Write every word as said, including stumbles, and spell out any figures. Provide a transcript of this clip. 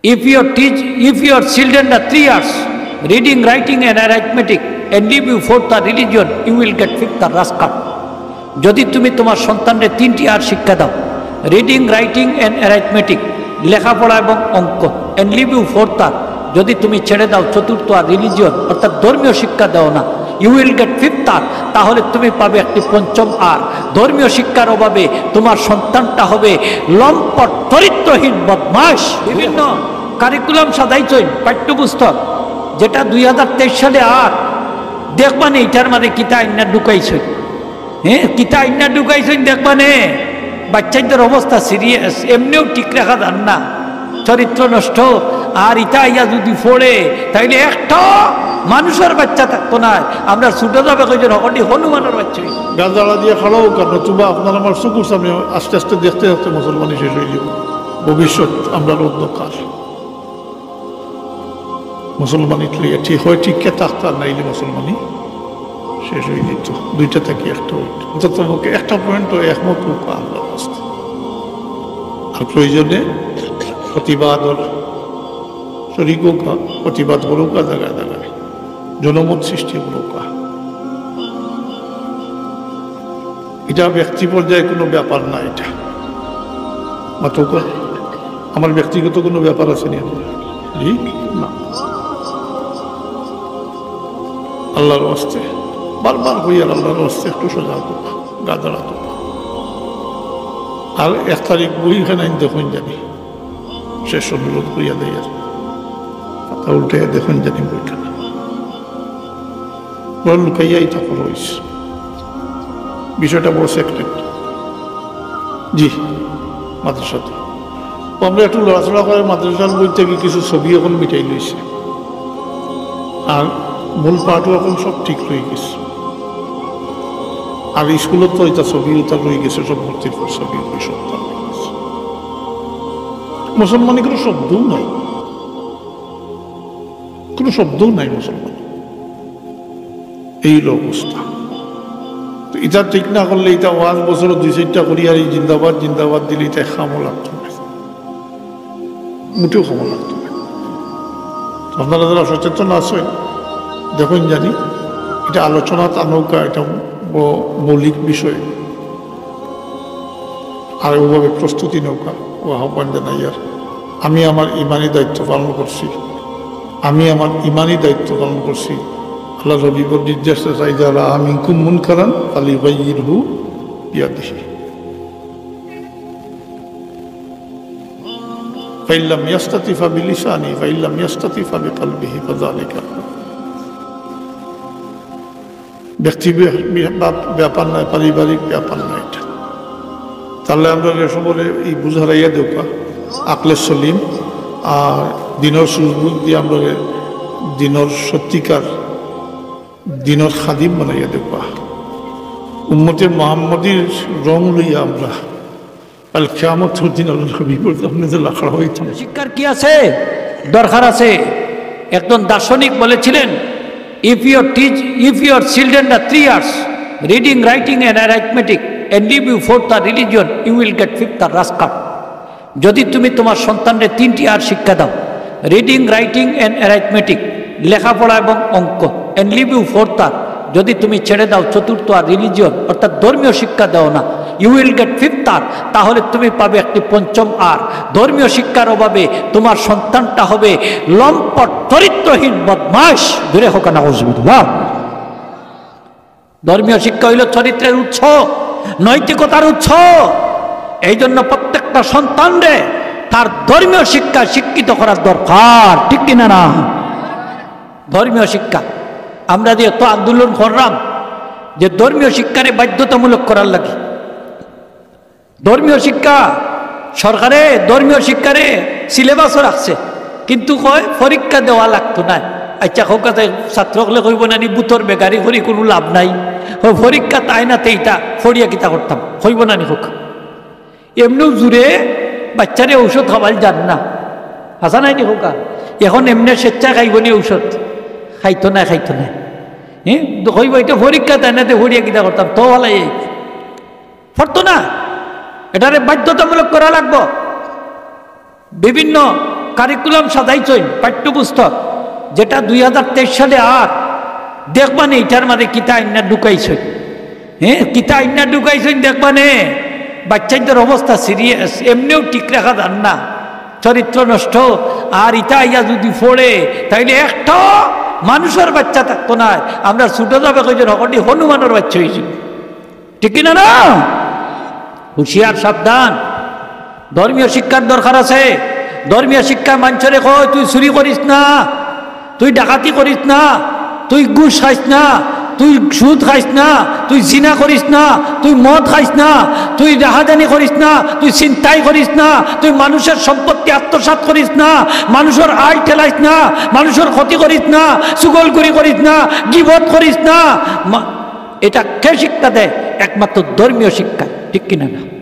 If your teach, if your children are three years, reading, writing and arithmetic, and leave you fourth or religion, you will get fifth or rascal. যদি তুমি তোমার সন্তানরে তিনটি আর শিক্ষা দাও, reading, writing and arithmetic, লেখাপড়া এবং অঙ্ক, অ্যান্ড লিভ ইউ ফোর্থ আর, যদি তুমি ছেড়ে দাও চতুর্থ আর রিলিজিয়ন অর্থাৎ ধর্মীয় শিক্ষা দাও না, ইউ উইল গেট ফিফথ আর, তাহলে তুমি পাবে একটি পঞ্চম আর। ধর্মীয় শিক্ষার অভাবে তোমার সন্তানটা হবে লম্পট, চরিত্রহীন, বদমাশ। বিভিন্ন কারিকুলাম সাজাইছইন, পাঠ্যপুস্তক, যেটা দুই হাজার তেইশ সালে আর দেখবা নে ইটার মাঝে কিতা আইনা ঢুকাইছইন। হ্যাঁ, কিতা আইনা ঢুকাইছইন দেখবা নে। বাচ্চাইন্তর অবস্থা সিরিয়াস, এমনেও ঠিক রাখা যার না, চরিত্র নষ্ট। আর ইতা আইয়া যদি পড়ে, তাইলে একটা মানুষর বাচ্চা থাকতো না। আমরা ছুটো যাবে কইজন হকটি হনুমানর বাচ্চা অইছে। গাছ দাঁড়া দিয়ে খাড়াও কারণ তুবা আপনার আমার চকুর সামনে আস্তে আস্তে দেখতে দেখতে মুসলমানি শেষ হয়ে যাবে। ভবিষ্যৎ আমরা অন্ধকার। মুসলমানি ঠিক, ঠিক হয়, ঠিক কে থাকতা, নাইলে মুসলমানি শেষ হয়ে যেত। দুইটা থাকি একটা হইত। অন্তত পক্ষে একটা পয়েন্ট তো একমত হোক আল্লাহর রাস্তা। আর প্রয়োজনে প্রতিবাদ ওর শরিক হোক, প্রতিবাদ করুক জায়গায় জায়গায়, জনমত সৃষ্টি করুক। এটা ব্যক্তি পর্যায়ে কোনো ব্যাপার না, এটা মাত্র আমার ব্যক্তিগত কোনো ব্যাপার আছে নি? জি না। আল্লাহর ওয়াস্তে বারবার হইয়ার আল্লাহর ওয়াস্তে একটু সজাগ হোক, গাদারা হোক। আর এক তারিখ বইখান আইন দেখুন জানি, শেষ অনুরোধ করিয়া দেয় আর পাতা উল্টে দেখুন জানি বইখান। বড় লুকাইয়া এটা খবর হয়েছে, বিষয়টা বড় সিক্রেট। জি, মাদ্রাসাতে তো আমরা একটু লড়াচড়া করে মাদ্রাসার বই থেকে কিছু ছবি এখন মিটাই লইছে, আর মূল পাঠও এখন সব ঠিক রয়ে গেছে। আর স্কুলত তো এটা ছবি উতার রয়ে গেছে, সব মূর্তির পর ছবি, ওই সব তার রয়ে গেছে। মুসলমানি কোনো শব্দও নাই, কোনো শব্দও নাই মুসলমান। এই হলো অবস্থা। তো এটা ঠিক না করলে এটা ওয়াজ বছর দুই চারটা করি আর এই জিন্দাবাদ জিন্দাবাদ দিলে এটা খামও লাগতো না, মোটেও খামও লাগতো না। তো আপনারা যারা সচেতন আছেন, দেখুন জানি এটা আলোচনা তানুকা, এটা ব-, মৌলিক বিষয়। আর ওভাবে প্রস্তুতি নৌকা ও আহ্বান জানাই। আর আমি আমার ইমানি দায়িত্ব পালন করছি, আমি আমার ইমানি দায়িত্ব পালন করছি। আল্লাহ রবিবর নির্দেশ চাই, যারা মিনকুম মুনকারান ফালিগাইয়িরহু বিয়াদিহি। ফাইল্লাম ইয়াস্তাতিফা বিলিসানি, ফাইল্লাম ইয়াস্তাতিফা বিকালবিহি, ফাযালিকা। ব্যক্তি ব্য-, ব্য-, ব্যাপার নয়, পারিবারিক ব্যাপার নয় এটা। তাহলে আমরা এ সম্পর্কে এই বুঝারাইয়া দেউকা, আকলে সলিম আর দিনর সুযোগ দিয়ে আমরা দিনর সত্যিকার, দিনর খাদিম বানাইয়া দেউকা। উম্মতে মোহাম্মদীর রং লইয়া আমরা কাল কিয়ামতর দিন আল্লাহর হাবিবর সামনে যে লাখড়া হইতাম। শিক্ষার কি আছে? দরকার আছে। একজন দার্শনিক বলেছিলেন, "If your teach, if your children are three years, reading, writing and arithmetic, and leave you fourth or religion, you will get fifth or rascal." যদি তুমি তোমার সন্তানরে তিনটি আর শিক্ষা দাও, রিডিং, রাইটিং অ্যান্ড অ্যারিথমেটিক, লেখাপড়া এবং অঙ্ক, অ্যান্ড লিভ ইউ ফোর্থ আর, যদি তুমি ছেড়ে দাও চতুর্থ আর রিলিজিয়ন অর্থাৎ ধর্মীয় শিক্ষা দাও না, ইউ উইল গেট ফিফথ আর, তাহলে তুমি পাবে একটি পঞ্চম আর। ধর্মীয় শিক্ষার অভাবে তোমার সন্তানটা হবে লম্পট, চরিত্রহীন, বদমাশ। জোরে হোক নাউজুবিল্লাহ। ধর্মীয় শিক্ষা হইল চরিত্রের উৎস, নৈতিকতার উৎস। এই জন্য প্রত্যেকটা সন্তানরে তার ধর্মীয় শিক্ষা শিক্ষিত করার দরকার, ঠিক কিনা না? ধর্মীয় শিক্ষা আমরা যে এত আন্দোলন করলাম যে ধর্মীয় শিক্ষারে বাধ্যতামূলক করার লাগি, ধর্মীয় শিক্ষা, সরকারে ধর্মীয় শিক্ষারে সিলেবাসও রাখছে, কিন্তু কয় পরীক্ষা দেওয়া লাগতো না। আচ্ছা, হোক আছে, ছাত্র হকলে কইব না নি, "বুতর বেগারি করি কোনো লাভ নাই, ও পরীক্ষা তাই না তেইটা পড়িয়া কিতা করতাম", কইব না নি? হোক, এমনেও জুরে বাচ্চারে ঔষধ খাওয়াইল যার না, হাছা নাই নি? হোক, এখন এমনে স্বেচ্ছা খাইব নি ঔষধ? খাইতো না, খাইতো না। হ্যাঁ, তো কইব, "এটা পরীক্ষা তাই না তে পড়িয়া কিতা করতাম", তো ভালাই পড়তো না, এটারে বাধ্যতামূলক করা লাগবো। বিভিন্ন কারিকুলাম সাজাইছইন, পাঠ্যপুস্তক, যেটা দুই হাজার তেইশ সালে আর দেখবা নে ইটার মাঝে কিতা আইন্না ঢুকাইছইন। হ্যাঁ, কিতা আইন্না ঢুকাইছইন দেখবা নে। বাচ্চাইন্তর অবস্থা সিরিয়াস, এমনেও ঠিক রাখা যার না, চরিত্র নষ্ট। আর ইতা আইয়া যুদি পড়ে, তাইলে একটা মানুষর বাচ্চা থাকতো না। আমরা ছুটো যাবে কইজন হকটি হনুমানর বাচ্চা অইছিল, ঠিক কিনা না? হুঁশিয়ার, সাবধান। ধর্মীয় শিক্ষার দরকার আছে। ধর্মীয় শিক্ষায় মানষরে কয়, "তুই চুরি করিস না, তুই ডাকাতি করিস না, তুই ঘুষ খাইস না, তুই সুদ খাইস না, তুই জিনা করিস না, তুই মদ খাইস না, তুই রাহাজানি করিস না, তুই ছিনতাই করিস না, তুই মানুষর সম্পত্তি আত্মসাৎ করিস না, মানুষর আয় ঠেলাইস না, মানুষর ক্ষতি করিস না, চুগলখুরি করিস না, গিবত করিস না।" মা-, এটা কে শিক্ষা দেয়? একমাত্র ধর্মীয় শিক্ষা, ঠিক কিনা না?